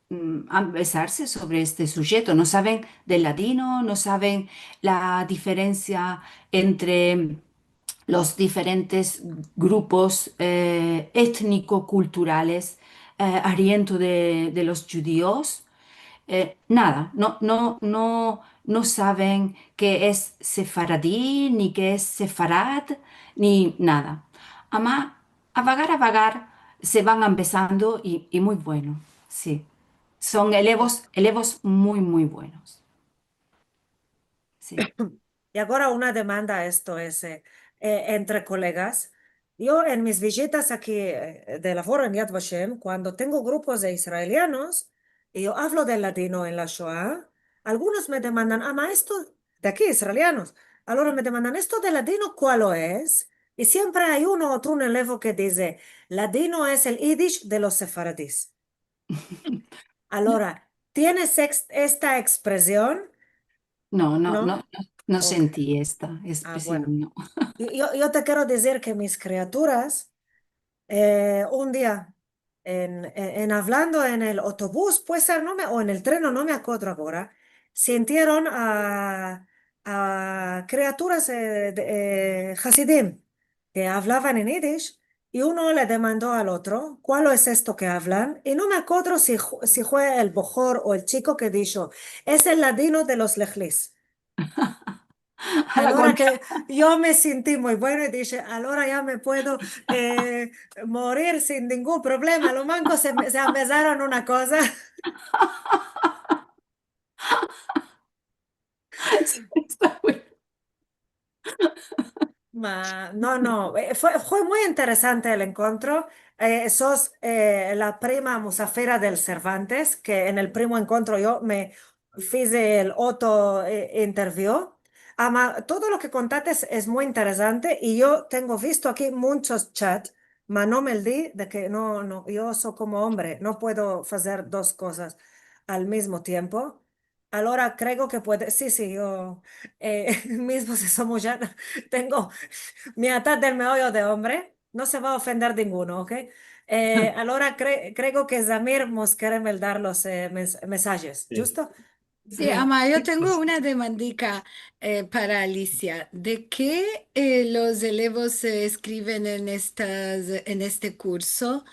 mm, ambezarse sovre este sujeto. No saven del ladino, no saven la diferensia entre los diferentes grupos, e, etniko-kulturales, e, ariento de, de los djudios. E, nada, no, no, no, no saven ke es sefaradi, ni ke es sefarad, ni nada. Ama, avagar, avagar, se van ambezando i, i muy bueno, si. Son elevos, elevos muy, muy buenos. Si. I agora una demanda, esto es, e, e, entre kolegas. Yo en mis vijitas aki, e, de lavoro en Yad Vashem, kuando tengo grupos de israelianos, i yo avlo del ladino en la Shoa, algunos me demandan, "Ama, esto", de aki, israelianos, alora me demandan, "Esto del ladino, kualo es?" I siempre ay uno u otro, un elevo ke dize, "Ladino es el idish de los sefaradis." Alora, tienes ex-, esta ekspresion? No, no, no, no, no senti esta ekspresion, no. Yo, yo, yo te kero dizir ke mis kriaturas, e, un dia, en, en, en avlando en el otobus, puede ser, no me, o en el treno, no me akodro agora, sintieron a, a kriaturas, e, de, e, hasidim, ke avlavan en idish, i uno le demando al otro, "Kualo es esto ke avlan?" I no me akodro si hu-, si fue el bohor o el chiko ke disho, "Es el ladino de los lehlis." Alora ke yo me sinti muy bueno i dishe, "Alora ya me puedo, e, morir sin ningun problema." Lo manko se, se ambezaron una koza. Esta bueno. Ma, no, no, e, fue, fue muy interesante el enkontro. E, sos, e, la prima musafira del Cervantes, ke en el primo enkontro yo me fize el oto, e, interview. Ama, todo lo ke kontates es muy interesante i yo tengo visto aki munchos chat, ma no meldi de ke no, no, yo so komo ombre, no puedo fazer dos kozas al mizmo tiempo. alora kreo ke puede, si, si, yo, e, mizmo si so mudjer, tengo mitar del meoyo de ombre, no se va a ofender ninguno, ok? E, alora kre-, kreo ke Zamir mos kere meldar los, e, mens-, mensajes, si, djusto? Si, ama yo tengo una demandika, e, para Alicia. De ke, e, los elevos, e, eskriven en estas, en este kurso,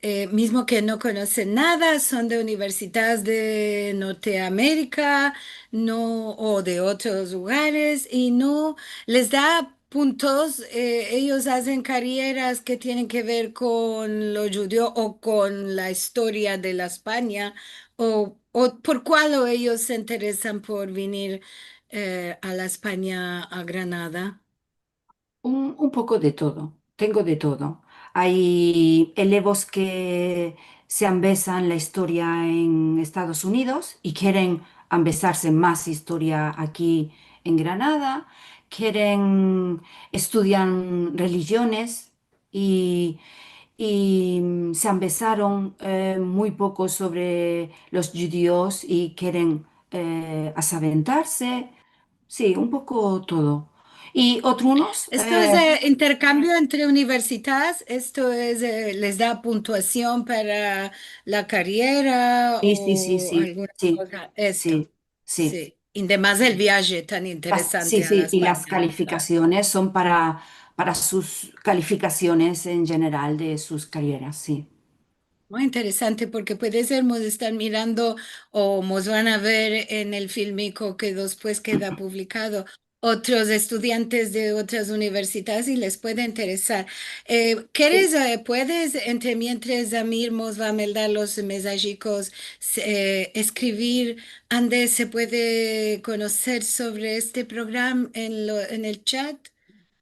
e, mizmo ke no konosen nada, son de universidades de Norteamerika, no, o de otros lugares, i no les da puntos, e, eyos azen karieras ke tienen ke ver kon lo djudio o kon la istoria de la Espanya, o, o por kual o eyos se interesan por venir, e, a la Espanya, a Granada? Un, un poko de todo. Tengo de todo. Ay elevos ke se ambesan la istoria en Estados Unidos i keren ambesarse mas istoria aki en Granada. Keren, estudian relijiones i, i, mm, se ambesaron, e, muy poko sovre los djudios i keren, e, asaventarse. Si, un poko todo. I otrunos, esto es, e, e, interkambio entre universidades, esto es, e, les da puntuasion para la kariera o alguna koza? Si, si, si, si. Esto. Si, si. I demas del viaje tan interesante a la Espanya. Si, si, i las kalifikasiones son para, para sus kalifikasiones en jeneral de sus karieras, si. Muy interesante, porke puede ser, mos estan mirando o mos van a ver en el filmiko ke despues keda publikado otros estudiantes de otras universidades i les puede interesar. E, keres, e, puedes, entre mientres Zamir mos va a meldar los mensajikos, se, e, eskrivir ande se puede konoser sovre este programa en lo, en el chat? Si.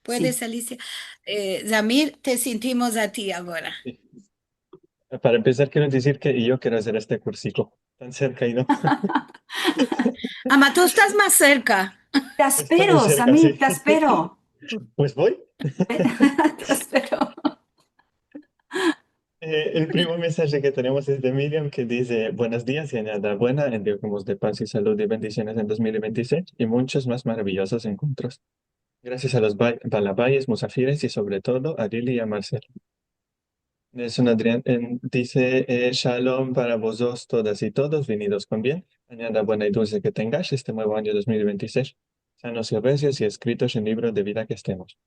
Puedes, Alicia? E, Zamir, te sintimos a ti agora. Si. Para empesar, kero dizir ke yo kero azer este kursiko. Tan serka i no. Ama, tu estas mas serka. Te espero, Zamir, te espero. Pues voy. Te espero. E, el primo mensaje ke tenemos es de Miriam, ke dize: "Buenos dias i Anyada Buena, en Dio ke mos de pas i salud i bendisiones en dos mil i ventisesh i munchos mas maraviyozos enkontros. Grasias a los ba-, balabayes, musafires i, sovre todo, a Lili i a Marcelo." Nelson Adrian, e, dize, e: "Shalom para vozotros todas i todos, vinidos kon bien. Anyada buena i dulse ke tengash este muevo anyo dos mil i ventisesh, sanos i rezios i eskritos en livro de vida ke estemos."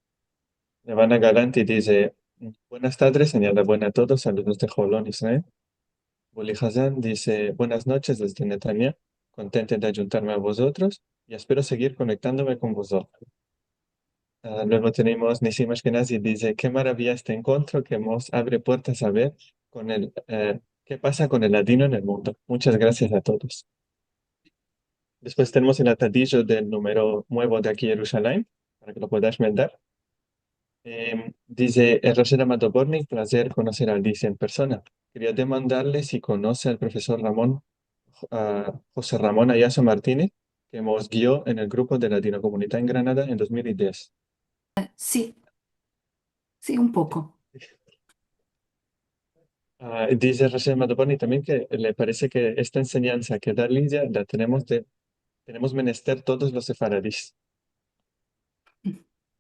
Levana Galanti dize: "Buenas tadres, Anyada buena a todos, saludos de Holon, Israel." Buli Hazan dize: "Buenas noches desde Netanya, kontente de ayuntarme a vozotros i espero segir konektandome kon vozotros." A, luego tenemos Nisim Ashkenazi, dize: "Ke maraviya este enkontro ke mos avre puertas a ver kon el, e, ke pasa kon el ladino en el mundo. Munchas grasias a todos." Despues tenemos el atadijo del numero muevo de Aki Yerushalayim, para ke lo puedas meldar. Em, dize: "E, Rachel Amado Bortnick, plazer konoser a Alicia en persona. Keria demandarle si konose al profesor Ramon, a, Jose Ramon Ayaso Martinez, ke mos gio en el grupo de Ladinokomunita en Granada en dos mil i diez." Si. Si, un poko. A, dize Rachel Amado Bortnick tambien ke le parese ke esta ensenyansa ke da Lidia la tenemos de, tenemos menester todos los sefaradis.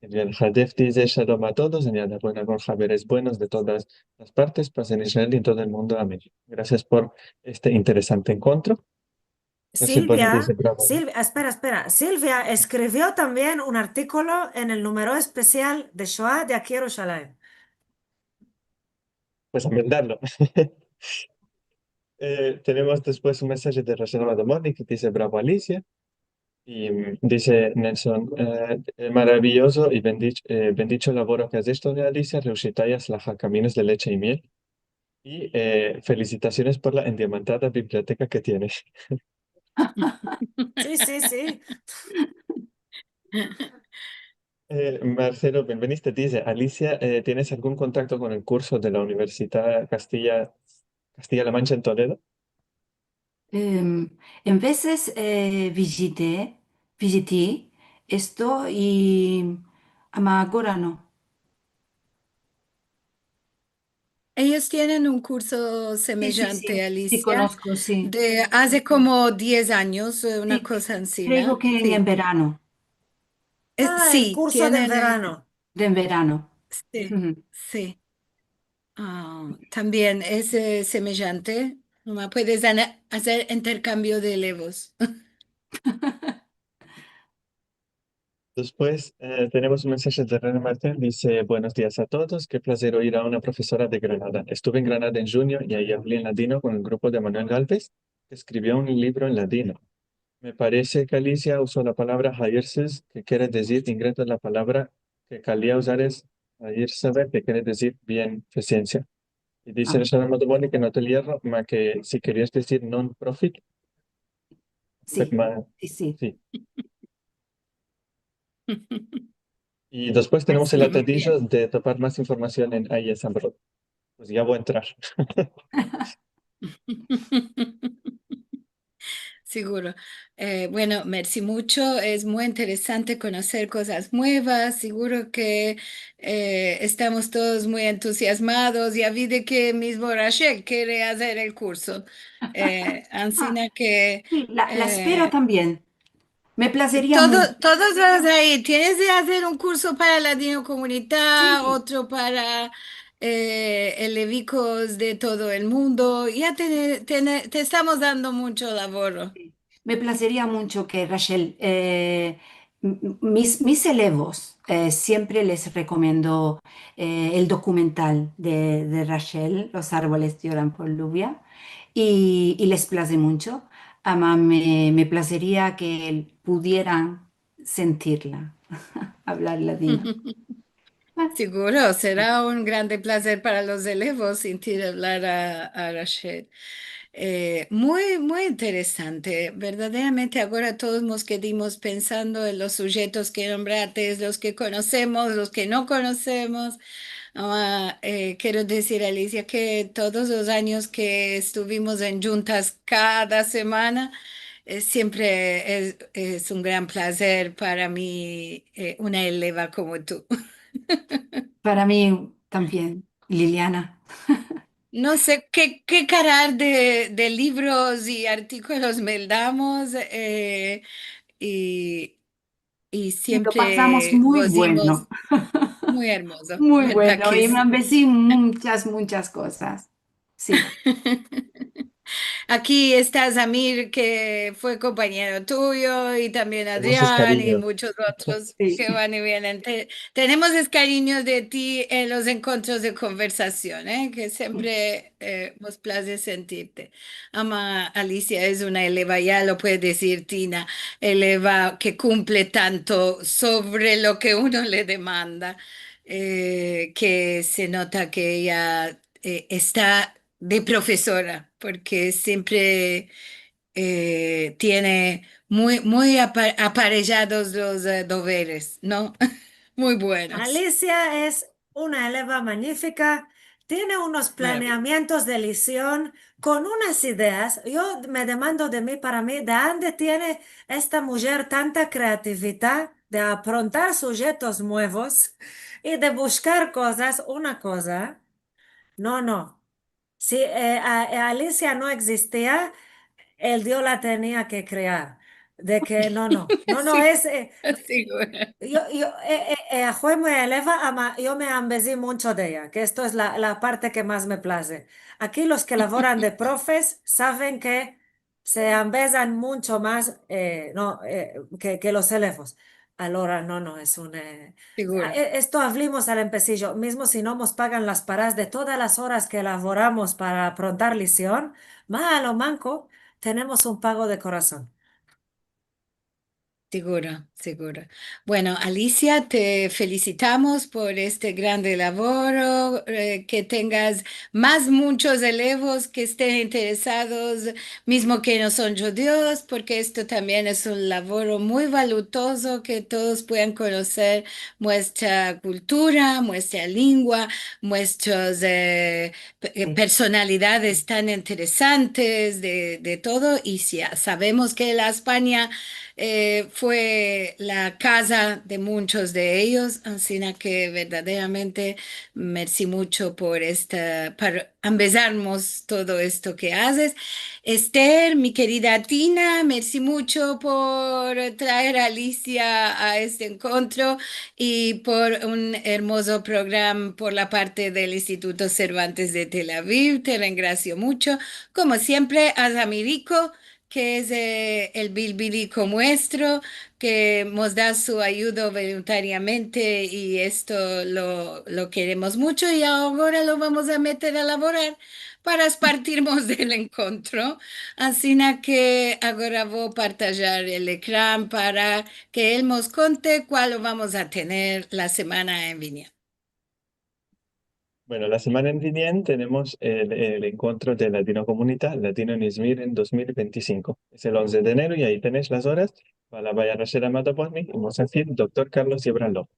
Eliel Hadef dize: "Shalom a todos, Anyada buena kon haveres buenos de todas las partes, pas en Israel i en todo el mundo. Amen." Grasias por este interesante enkontro. Silvia, Silvia, espera, espera. Silvia eskrivio tambien un artikolo en el numero espesial de Shoa de Aki Yerushalayim. Pues a meldarlo. E, tenemos despues un mensaje de Rachel Amado Bortnick ke dize: "Bravo, Alicia." I, mm, dize Nelson, e, e, "Maraviyozo i bendich-, e, bendicho lavoro ke azes, Alicia, reushita i atslaha, kaminos de leche i miel. I, e, felisitasiones por la endiamantada biblioteka ke tienes." Si, si, si. E, Marcelo Benveniste dize: "Alicia, e, tienes algun kontakto kon el kurso de la Universidad Kastilla, Kastilla-La Mancha en Toledo?" Em, en vezes, e, vijite, vijiti esto i, ama agora no. Eyos tienen un kurso semejante, Alicia, si konosko, si, de aze komo diez anyos, e, una koza ansina. Kreo ke en verano. E, si, el kurso de verano. De verano. Si, si. A, tambien es, e, semejante. Noma puedes ana-, azer interkambio de elevos. Despues, e, tenemos un mensaje de René Martin. Dize: "Buenos dias a todos. Ke plazer oir a una profesora de Granada. Estuve en Granada en junio i ayi avli en ladino kon el grupo de Manuel Galvez, ke eskrivio un livro en ladino. Me parese ke Alicia uzo la palavra hayırsiz, ke kere dizir ingreto la palavra ke kalia uzar es hayırsever, ke kere dizir bienfesiensia. I dize, a, Rashel Almodoboni, ke no te yerro, ma ke si kerias dizir non-profit." Si, ma, si, si. Si. I despues tenemos el atadijo de topar mas informasion en Hayes and Broad. Pues ya vo a entrar. Siguro. E, bueno, mersi muncho. Es muy interesante konoser kozas muevas. Siguro ke, e, estamos todos muy entuziazmados. Ya vi de ke mizmo Rashel kere azer el kurso. E, ansina ke, si, la, la espero, e, tambien. Me plazeria muncho. Todos los ayi. Tienes de azer un kurso para ladinokomunita, si, otro para, e, elevikos de todo el mundo. Ya te, te, te estamos dando muncho lavoro. Si. Me plazeria muncho ke Rashel, e, m-, m-, mis, mis elevos, e, siempre les rekomendo, e, el dokumental de, de Rashel, Los árboles lloran por lluvia, i, i les plaze muncho. Ama me, me plazeria ke pudieran sentirla avlar ladino. Siguro, sera un grande plazer para los elevos sentir avlar a, a Rashel. E, muy, muy interesante. Verdaderamente, agora todos mos kedimos pensando en los sujetos ke nombrates, los ke konosemos, los ke no konosemos. A, e, kero dizir, Alicia, ke todos los anyos ke estuvimos en djuntas kada semana, e, siempre es, es un gran plazer para mi, e, una eleva komo tu. Para mi tambien, Liliana. No se ke, ke karar de, de livros i artikolos meldamos, e, i, i siempre gozimos. Lo pasamos muy bueno. Muy ermozo. Muy bueno, i me ambezi munchas, munchas kozas. Si. Aki esta Zamir, ke fue kompañero tuyo, i tambien Adrian, i munchos otros ke van i vienen. Te-, tenemos es karinyos de ti en los enkontros de konversasion, e, ke siempre, e, mos plaze sentirte. Ama Alicia es una eleva, ya lo puede dizir Tina, eleva ke kumple tanto sovre lo ke uno le demanda, e, ke se nota ke eya, e, esta de profesora, porke siempre, e, tiene muy, muy apa-, aparejados los, e, doveres, no? Muy buenos. Alicia es una eleva manyifika, tiene unos planeamientos de lision kon unas ideas. Yo me demando de mi para mi, de ande tiene esta mujer tanta kreatividad de aprontar sujetos muevos i de bushkar kozas, una koza. No, no. Si, e, a, e, Alicia no egzistia, el Dio la tenia ke krear. De ke, no, no. No, no, es, e, yo, yo, e, e, e, fue muy eleva, ama yo me ambezi muncho de eya, ke esto es la, la parte ke mas me plaze. Aki los ke lavoran de profes saven ke se ambezan muncho mas, e, no, e, ke, ke los elevos. Alora, no, no, es un, e, e, esto avlimos al empesijo. Mizmo si no mos pagan las paras de todas las oras ke lavoramos para aprontar lision, ma a lo manko tenemos un pago de korason. Siguro, siguro. Bueno, Alicia, te felisitamos por este grande lavoro, e, ke tengas mas munchos elevos ke esten interesados, mizmo ke no son djudios, porke esto tambien es un lavoro muy valutozo, ke todos puedan konoser muestra kultura, muestra lengua, muestros, e, pe-, e, personalidades tan interesantes de, de todo, i si ya savemos ke la Espanya eh, fue la kaza de munchos de eyos, ansina ke verdaderamente mersi muncho por esta, par ambezarmos todo esto ke azes. Ester, mi kerida Tina, mersi muncho por traer a Alicia a este enkontro i por un ermozo programa por la parte del Instituto Cervantes de Tel Aviv. Te rengrasio muncho. Komo siempre, a Zamiriko, ke es, eh, el bilbiliko muestro, ke mos da su ayudo voluntariamente, i esto lo, lo keremos muncho, i agora lo vamos a meter a lavorar para espartirmos del enkontro. Ansina ke agora vo a partajar el ekran para ke el mos konte kual lo vamos a tener la semana en viniendo. Bueno, la semana en viniendo tenemos el, el enkontro de Ladinokomunita, Ladino en Izmir en dos mil vente i sinko. Es el onze de enero i ayi tenesh las oras. Bala Bayarashel Amado Botnik i Mosafir, doktor Carlos Yebran Lopez.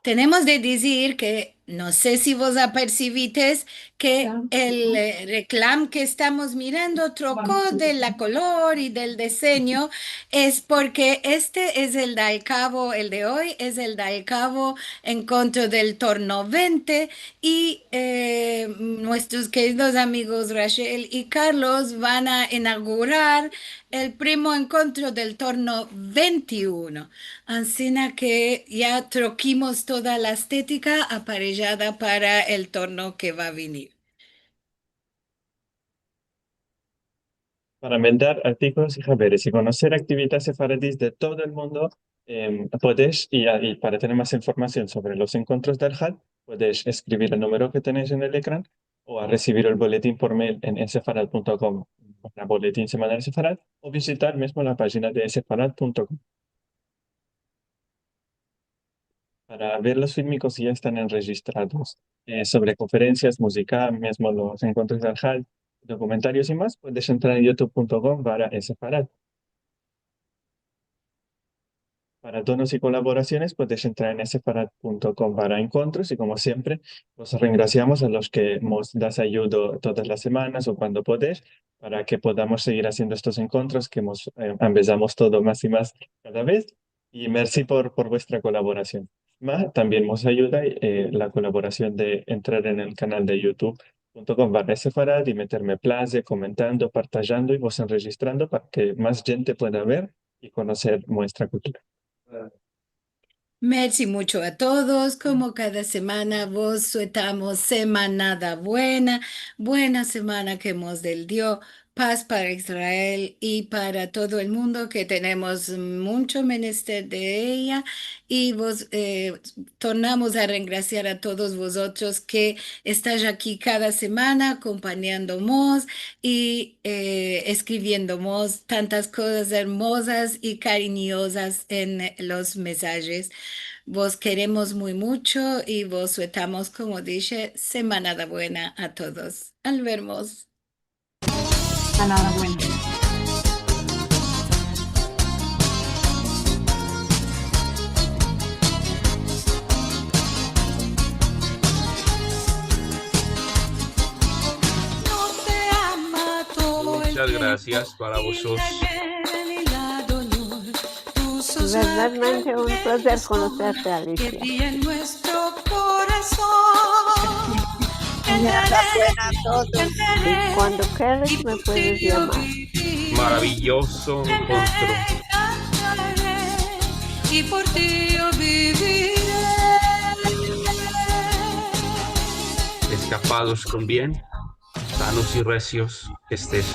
Tenemos de dizir ke, no se si vos apersivites, ke el, eh, reklam ke estamos mirando troko de la kolor i del disenyo, es porke este es el Dalkavo, el de oy es el Dalkavo enkontro del torno vente, i, eh, muestros keridos amigos Rachel i Carlos van a inaugurar el primo enkontro del torno vente i uno. Ansina ke ya trokimos toda la estetika aparejada para el torno ke va a venir. Para meldar artikolos i haberes i konoser aktividades sefaradis de todo el mundo, em, podesh, i, i para tener mas informasion sovre los enkontros del Had, podesh eskrivir el numero ke tenesh en el ekran, o a resivir el boletin por mail en sefarad punto com, la boletin semanal Sefarad, o vizitar mizmo la pajina de sefarad punto com. Para ver los filmikos ke ya estan enrejistrados, eh, sovre konferensias, muzika, mizmo los enkontros del Had, dokumentarios i mas, podesh entrar en youtube punto com barra sefarad. Para donos i kolaborasiones, podesh entrar en sefarad punto com barra enkontros, i komo siempre, vos rengrasiamos a los ke mos das ayudo todas las semanas o kuando podesh, para ke podamos segir aziendo estos enkontros, ke mos, eh, ambezamos todo mas i mas kada vez. I mersi por, por vuestra kolaborasion. Ma tambien mos ayuda, eh, la kolaborasion de entrar en el kanal de youtube punto com barra sefarad i meter me plaze, komentando, partajando i vos enrejistrando para ke mas djente pueda ver i konoser muestra kultura. Mersi muncho a todos. Komo kada semana, vos suetamos semanada buena, buena semana ke mos del Dio, paz para Israel i para todo el mundo, ke tenemos muncho menester de eya. I vos, eh, tornamos a rengrasiar a todos vozotros ke estash aki kada semana akompanyando mos i, eh, eskriviendo mos tantas kozas ermozas i karinyozas en los mesajes. Vos keremos muy muncho i vos suetamos, komo dishe, semanada buena a todos. Al vermos. Semanada buena. Munchas grasias para vozotros. Verdaderamente un plazer konoserte, Alicia. Semanada buena a todos. I kuando keres me puedes yamar. Maraviyozo enkontro. Eskapados kon bien, sanos i resios, ke estesh